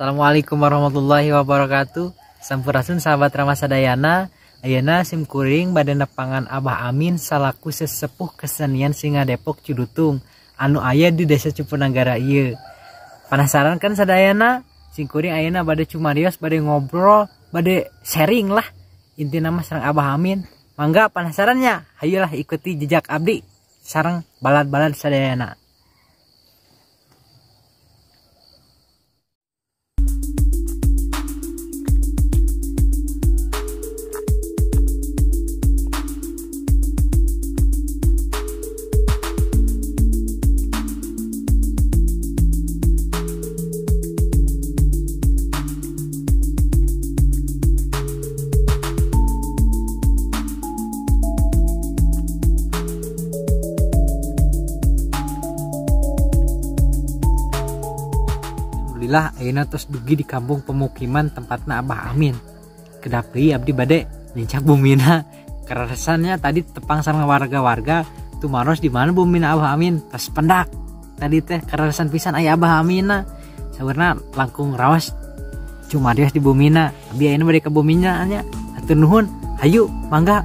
Assalamualaikum warahmatullahi wabarakatuh. Sampurasun sahabat Rama Sadayana. Ayeuna sim kuring bade nepangan Abah Amin salaku sesepuh kesenian Singa Depok Cilutung anu aya di Desa Cupunagara ieu. Penasaran kan sadayana? Sim kuring ayeuna bade cumarios, bade ngobrol, bade sharing lah. Intina mah sareng Abah Amin. Mangga penasarannya? Hayolah ikuti jejak abdi sareng balad-balad sadayana. Alhamdulillah ayeuna tos dugi di kampung pemukiman tempatna Abah Amin. Kedap deui abdi bade nincak bumina. Kerasannya tadi tepang sama warga-warga tumaros di mana bumina Abah Amin, tos pendak. Tadi teh kerasan pisan aya Abah Aminna. Saurna langkung rawas cumarios di bumina. Abdi ayeuna bade ka bumina nya. Hatur nuhun, hayu mangga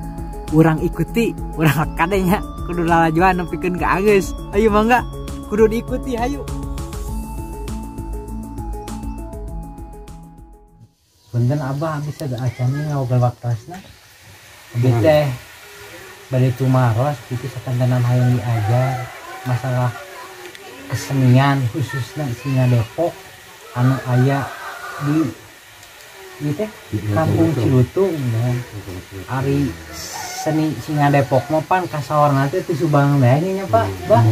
urang ikuti, urang kade nya kudu lalajuan nepikeun ka anggeus. Hayu mangga kudu diikuti hayu. Punten Abah bisa ada acan ngobrol waktosna. Abdi teh bade tumaros kitu sakantenan hayang diajar masalah kesenian khususnya Singa Depok anu aya di ieu teh Kampung Cilutung. Ari seni Singa Depok mah pan kasaorna teh ti Subang teh nya Pak, Bah.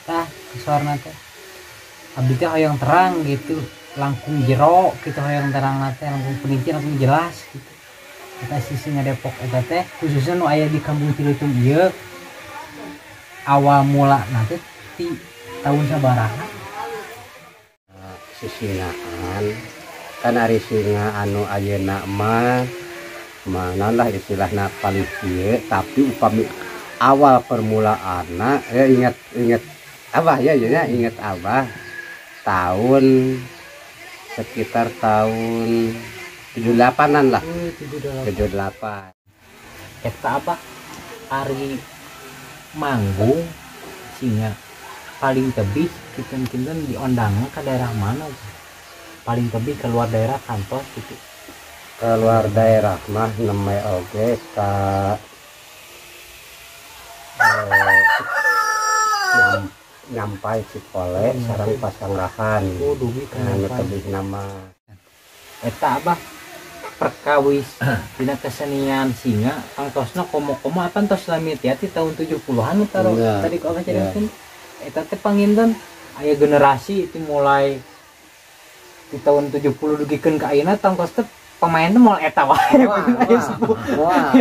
Tah kasaorna teh. Abdi teh hayang terang gitu, langkung jero gitu, hayang terang teh langkung peniti langkung jelas gitu. Eta si Singa Depok eta teh khususnya nu aya di Kampung Cilutung ieu awal mula nanti ti tahun sabaraha? Sisingaan kan ari singa anu ayeuna mah mana lah istilahna paling kieu, tapi upami awal permulaanna ya ingat ingat Abah ya ya ingat Abah tahun sekitar tahun 78-an lah. 78. Eta apa? Ari manggung singa paling tebih kinten-kinten diondangna ke daerah mana? Paling tebih keluar daerah kantos gitu. Keluar daerah mah neme oge ka nyampai Cikole sareng Pasangrahan. Oh, dugi ka anu tebih nama. Eta Abah perkawis dina kesenian singa tangtosna komo-komo apa tos lami teh ti tahun 70-an taro tadi ku Abah caritakeun. Eta teh panginten aya generasi itu mulai di tahun 70 dugikeun ka ayeuna tangtos teh pemain teh moal eta wae. Wah,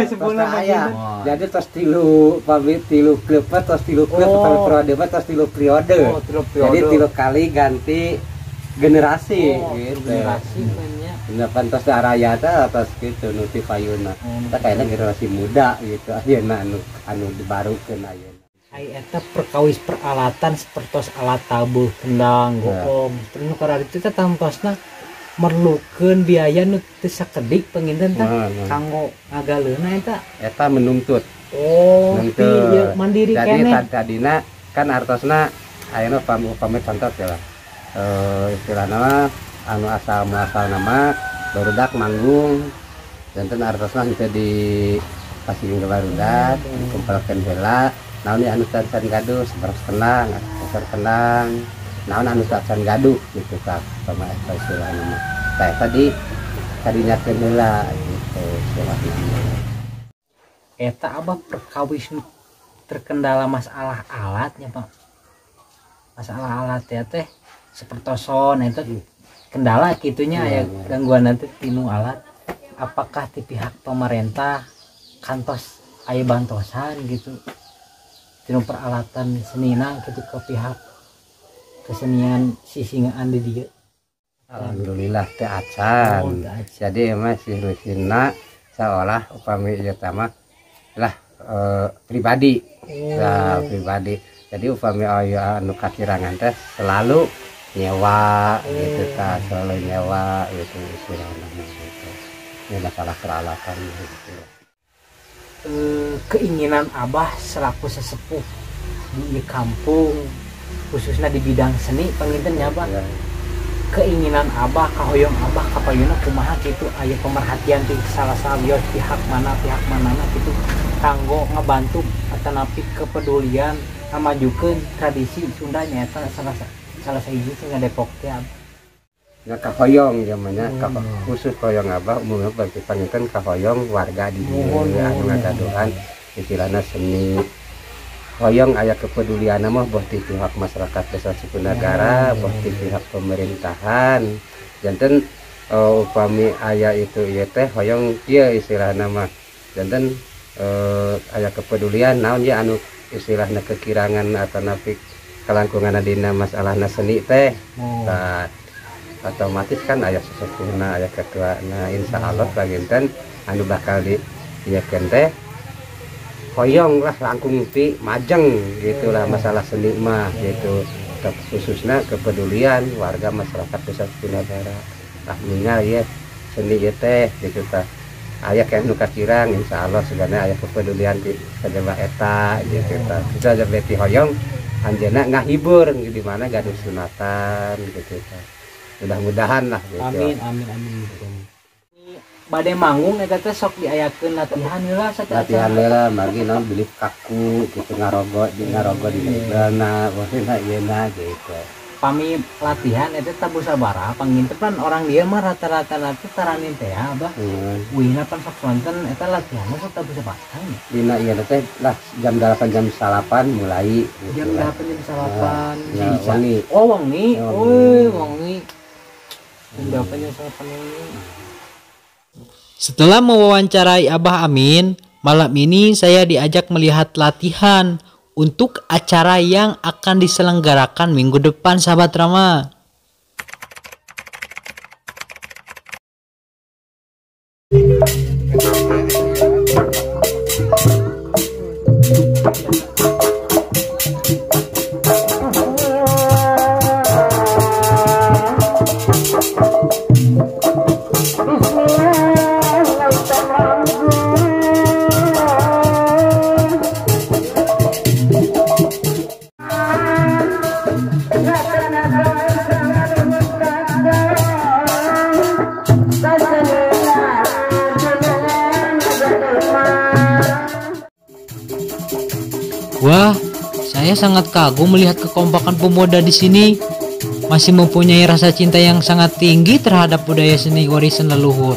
aya. Jadi tos tilu pamit tilu klub, tos tilu klub, tos periode, tos tilu periode. Oh, tilu periode. Jadi tilu kali ganti generasi gitu. Generasi nya. Delapan tos araya teh atas gitu nu ti payuna. Tah kayakna generasi muda gitu ayeuna anu anu dibarukeun ayeuna. Ai eta perkawis peralatan sepertos alat tabuh, kendang, goong. Terus nu kararitu teh tangtosna merlukeun biaya nu teu sakedik panginten teh kanggo ngagaleuna eta. Eta menuntut. Oh, menuntut. Ieu mandiri jadi keneh. Jadi tadina kan artosna ayeuna upami contoh ya lah. Istilahna mah anu asal muasal nama barudak manggung janten artosna henteu di pasieun ke barudak dikumpulkeun heula naon anu can gaduh sabaras kendang sabar kendang naon anu can gaduh gitu tah sama eta istilahna mah tah eta di kadinyakeun heula gitu istilahna. Eta Abah perkawis terkendala masalah alatnya Pak. Masalah alat ya teh sepertoson itu kendala gitunya ya, gangguan nanti tinu alat. Apakah di pihak pemerintah kantos aya bantosan gitu tinu peralatan senina gitu ke pihak kesenian sisingaan di dieu? Alhamdulillah teh acan. Oh, teu acan. Jadi emang si Rusina seolah upami ieu teh mah lah pribadi. Oh. Nah, pribadi. Jadi upami aya anu kakirangan teh selalu Nyewa gitu tah, selalu nyewa gitu istilahna gitu. Ini masalah peralatan gitu. Keinginan Abah selaku sesepuh di kampung khususnya di bidang seni panginten nya, Abah. Ya. Keinginan Abah, kahoyong Abah kapayuna kumaha gitu, aya pemerhatian di salah sawios pihak manana gitu kanggo ngebantu atanapi kepedulian ngamajukeun tradisi Sunda nyaeta salah salah sahiji sing Depok teh, Abah. Ya kahoyong zamannya, khusus hoyong Abah umumnya bagi panginten kahoyong warga di dieu anu ngagaduhan istilahna seni, hoyong aya kepedulian mah boh ti pihak masyarakat desa Sukunagara, boh ti pihak pemerintahan. Janten upami aya itu ieu teh hoyong kieu istilahna mah, janten aya kepedulian naon ya anu istilahna kekirangan atanapi kalangkungan dina masalahna seni teh. Nah, otomatis kan aya sesepuhna, aya ketuana, insya Allah panginten anu bakal di ieukeun teh hoyong lah langkung ti majeng gitulah masalah seni mah gitu. Khususnya kepedulian warga masyarakat desa Sukunagara lah ningal ya seni ieu teh gitu tah, aya keneh nu kakirang, insya Allah segana aya kepedulian ti kajaba eta gitu tah. Bisa aja beti hoyong anjeunna ngahibur di mana gaduh sunatan gitu tah, mudah-mudahan lah gitu. Amin amin amin. Bade manggung eta teh sok diayakeun latihan heula sateuacan. Latihan heula margi naon bilih kaku gitu, ngarogo di ngarogo di mebelna bohna ieuna gitu. Pami latihan eta tabuh sabaraha panginten, pan orang dia mah rata-rata teh taranin teh ya, Abah. Uihna pan sok sonten eta latihan mah sok tabuh sabaraha. Dina ieu teh lah jam 8 jam 9 mulai gitu. Jam 8 jam 9. Ya, wengi. Oh wengi. Ya, oh wengi. Jam 8 jam 9 wengi. Setelah mewawancarai Abah Amin, malam ini saya diajak melihat latihan untuk acara yang akan diselenggarakan minggu depan, sahabat Rama. Wah, saya sangat kagum melihat kekompakan pemuda di sini. Masih mempunyai rasa cinta yang sangat tinggi terhadap budaya seni warisan leluhur.